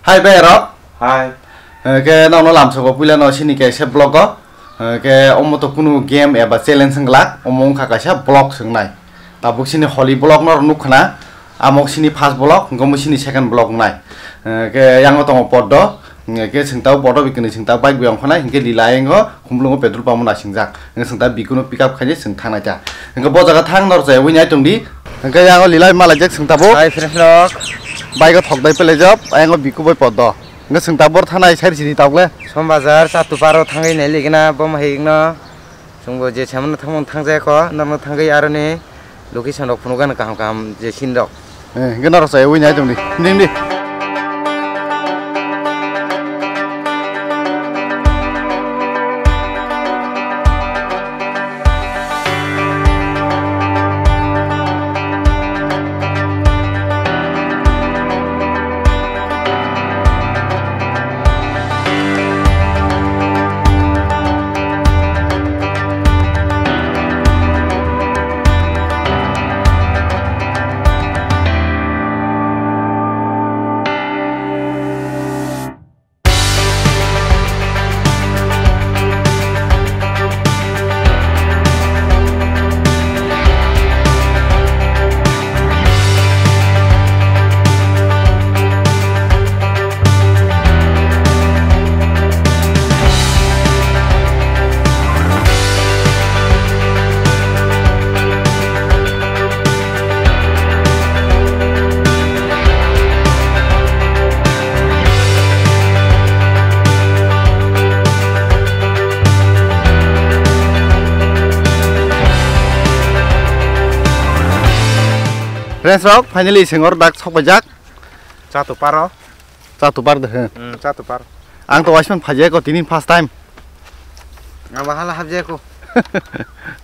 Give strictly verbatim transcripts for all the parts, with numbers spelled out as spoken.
Hai bai rok. Hai. Eh, ke nono lamsogo puila no sini kaisa vlog o. Eh, ke omo to kunu game eba challenge wngla, omo wngkha kaisa vlog swngnai. Tabuk sini holi vlog no nukkhana, amo sini first vlog, wngkha mo sini second vlog wngnai. Eh, ke yango tongo poddo, eh, ke sengtao poddo bikini sengtao bike bai ongkhanai, hinkhe lila yango khumlungo petrol pump o nasingjak. Hinkhe sengtao bikuno pick up khainai seng thangnai ta. Hinkhe bo jaga thang nor jai wini ai tongdi. Hinkhe yango lila malaijak sengtabo. Hai friends rok. Bike o thokdai pelaijak, ayango biku bai poddo. Hinkhe sengtabo thanai sari sini tokle. Som bazar, Chatuparo thangwi nailigna, bo mahigno. Chwngbo je samano thangmung thangjaya kho, norno thangwi aroni location rok phunukgano kaham kaham je scene rok. Eh, hinkhe norok chaywi nai tongdi. Nini. Friends rok, finally sengor dak sok paijak. Chatuparo. Chatupar de he. Hmm, Chatupar. Ang to waisman phaijak ko tini first time. Ang bahala habjak ko.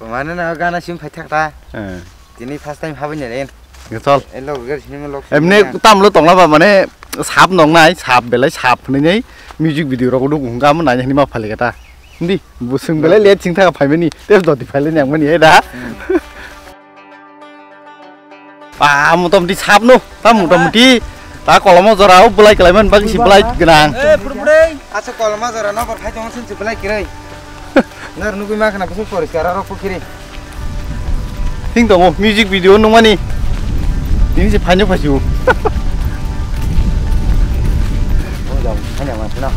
Mane na gana sim phaithak ta. Eh. Tini first time habini len. Ge chol. Elo ger sini lok. Emne tam lo tongla ba mane sap nong nai, sap belai sap hwnwi nei music video rok duk hung gam nai hwnwi ma phali kata. Hindi, busung belai let sing thaka phaimani, test doti phaile nyang mani he da. Hmm. Ah, motamoti sap no, ta motamoti ta kolomo jora o belai kelai man bagi si belai gwnang. Eh, purpurei. Asa kolomo jora no bor khai tong sin si belai kirei. Nor nugui ma khana busuk poriskar aro pukiri. Thing tongo music video nungmani. Tini se phaino phaisu. Oh, jam, hanya ma sina.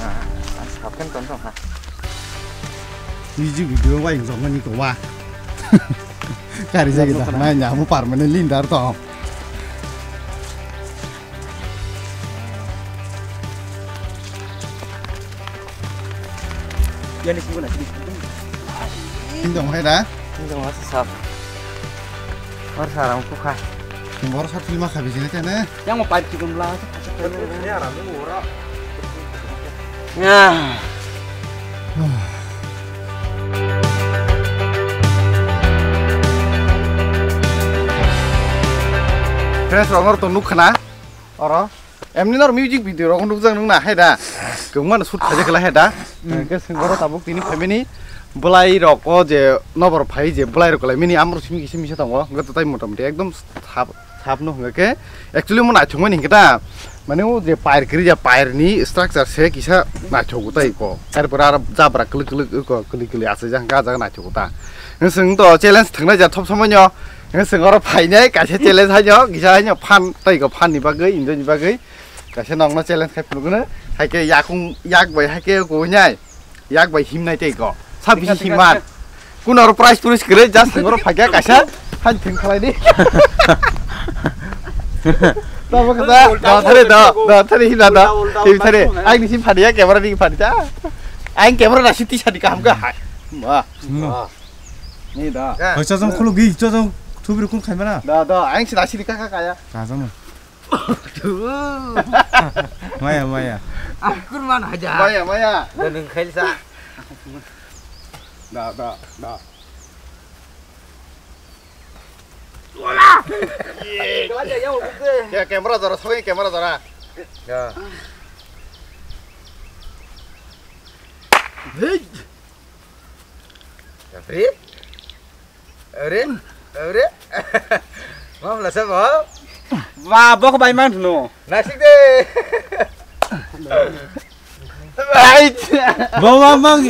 Ah, ah, sapen ton ton ha. Music video wai jong mani ko wa. Kari jagi da, mai nya mo permanent lindar to. Yani sini guna sini. Ini dong hai da. Ini dong masa sap. Or sarang kukha. Bor sat lima khabi sini tene. Yang mau pipe cikum lah. Ya. Friends, rok nor to nuk khana. Oro. Emni nor music video rok nukjak nung na hai da. Kwbangma no shoot khaijak khlai hai da. Hwnkhe swng oro tabuk tini phaimani bwlai rok o je nobor phai je bwlai rok kwlai mini amrok simi kisa misa tongo. Hwnkhe tai motamoti ekdom sap, sap no hwnkhe actually mo naithok mani hwnkhe ta. Mane o je pair kwrwi ya pair ni structure se kisa naithok tai ko. Erpore aro jabra kwlwi kwlwi ko kwlwi kwlwi asai jang ga jaga naithok ta. Hwnkhe swng to challenge thwngnai ja thop somoi no. Hwnkhe swng oro phainai kaisa challenge haino, kisa haino phan tei ko phan ni bagwi, enjoy ni bagwi. Kaisa nokno challenge khai phunukgwno. Haikhe yakung yak bai haikhe kuinai. Yak bai himnai tei ko. Sa bisi himman. Kuno oro price puris kwrwi just swng oro phaikha kaisa. Han theng khlai di. Tamo kasa. Da thari da. Da thari himna da. Him thari. Ang ni sim phani ya camera ni phani ta. Ang camera na siti sadi kaham ka. Hai. Ma. Ni da. Hoi chajang khuluk gi chajang thubri kun khaimana. Da da ang sina siri kaka kaya. Kajang no. Maya maya. Akur man haja. Maya maya. Da nung khail sa. Da da da. Wala. Ya camera jora soi camera jora. Ya. Hei. Free? Are, are. Mam lasa bo. Ba, bok bai man no. Nasik de. Bo mam mang.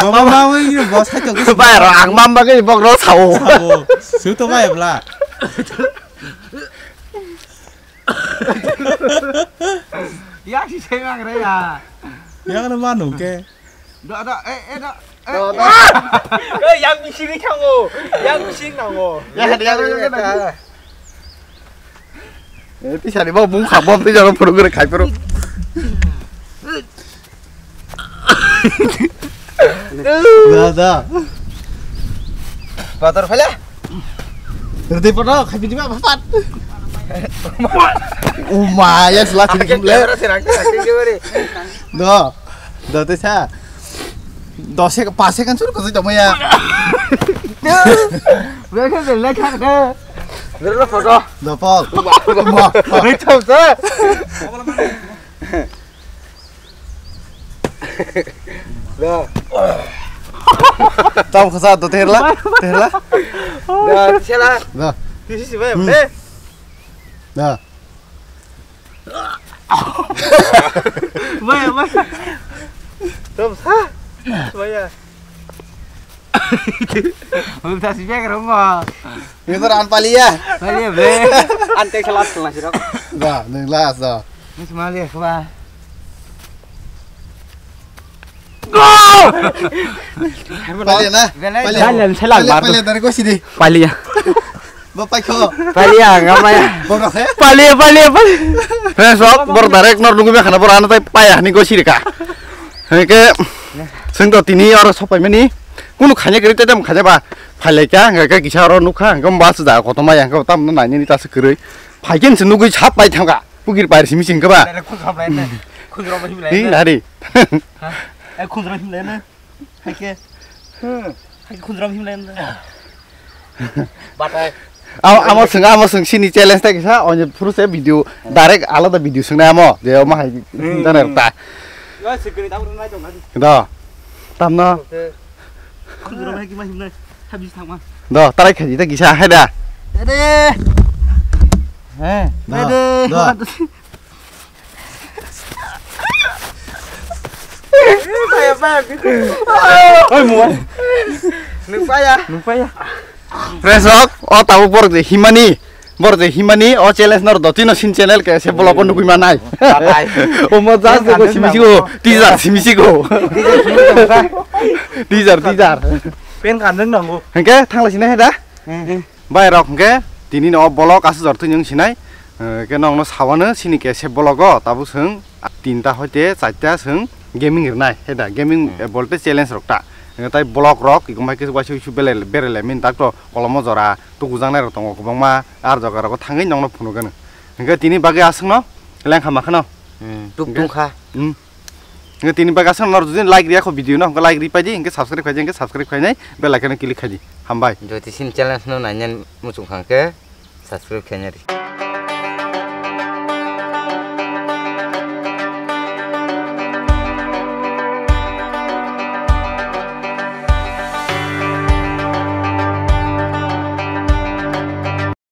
Bo mam mang ni bo sai to. Bai ro ang mam mang ni bok ro sao. Sao. Su to bai bla. Ya si sai mang re ya. Ya kan manu ke. Da, da, eh, eh, da, eh. Da, da. Eh, yang bising ni thango. Yang bising nango. Ya, ya, ya, ya, ya. Eh, tisa ni bok bung kha bom tisa ro phuru gre khai phuru. Da, da. Kotor phala. Rede poto khai bini ba pat. Oh my, ya sila sini le. Kamera serang, serang, kamera. Do, do te sa. Dos sek, pas second sur ko tamo ya. Lekha, lekha, lekha. Dulu foto. Do pol. Wah, wah. Wah. Wait, wait, wait. Da. Tam khasa do terla, terla. Da, sela. Da. Tisi si bai, hmm. Eh. Da. Bai, bai. Tam sa. Bai ya. Udah si bek rumah. Ini tuh an palia. Palia, bre. Ante kelas kelas sih, Dok. Da, neng las da. Ini semali ya, keba. Palia na. Palia. Palia, palia, dari gua sini. Palia. Bapak kok. Palia, nggak apa ya. Bodoh ya. Palia, palia, palia. Hei, sok, bor direct nor nunggu khana bor ano tai paya ni gua sini ka. Hei ke, sing to tini oro sok pai mani. Kunu khanya kiri tetem khanya ba. Phailai ka, hingke kisa oro nukha, hingke bus da kotorma yang tam no nai ni ta se kwrwi. Phaikin se nugwi sap pai thangka. Pugir pair simi sing keba. Khunjrom himlai. Hi nari. Eh, khunjrom himlai na. Haike. Haike khunjrom himlai na. Batai. Amo, amo sing, amo sing sini challenge ta kisa, onye phuru se video, direct alada video sing na amo, je amo hai, hmm, jana ta. Yo, sikini ta uru nai tong nai. Do. Tamno. Khunjrom hai kima himlai, habis thangma. Do, tarai khaji ta kisa, hai da. Ede. He, do, ede. Do. Oi, mo. Nung paya. Nung paya. Friends rok, o tabuk borok je himani, borok je himani, o challenge nor dotino sin channel ke se vlog o nugui manai. Batai. O mo just ko simi sigo, teaser simi sigo. Teaser, teaser. Pen kan nang nango. Hengke thangla sini he da? Hmm. Bai rok hingke tini no vlog aswk jor twi nwng sinai, eh, ke nong no sawano sini ke se vlog o tabuk swng tinta hoite charta swng gaming rwnai he da gaming, hmm, eh, bolte challenge rok ta. Eh, tai vlog rok ikomai ke waisa waisa bele berele min tak to kolomo jora tukujaknai rok tongo kwbangma ar jaga rogo thangwi nong no phunukgano. Hingke tini bagwi aswk no lengkha makhano. Hmm, tuk hingke tungkha. Hmm. Hingke tini bagwi aswk no jodi like riya kho video no hingke like ri paidi hingke subscribe khaidi hingke subscribe khainai bell icon no click khaidi. Hambai. Jodi sin challenge no nainani muchung kha hingke subscribe khainai ri.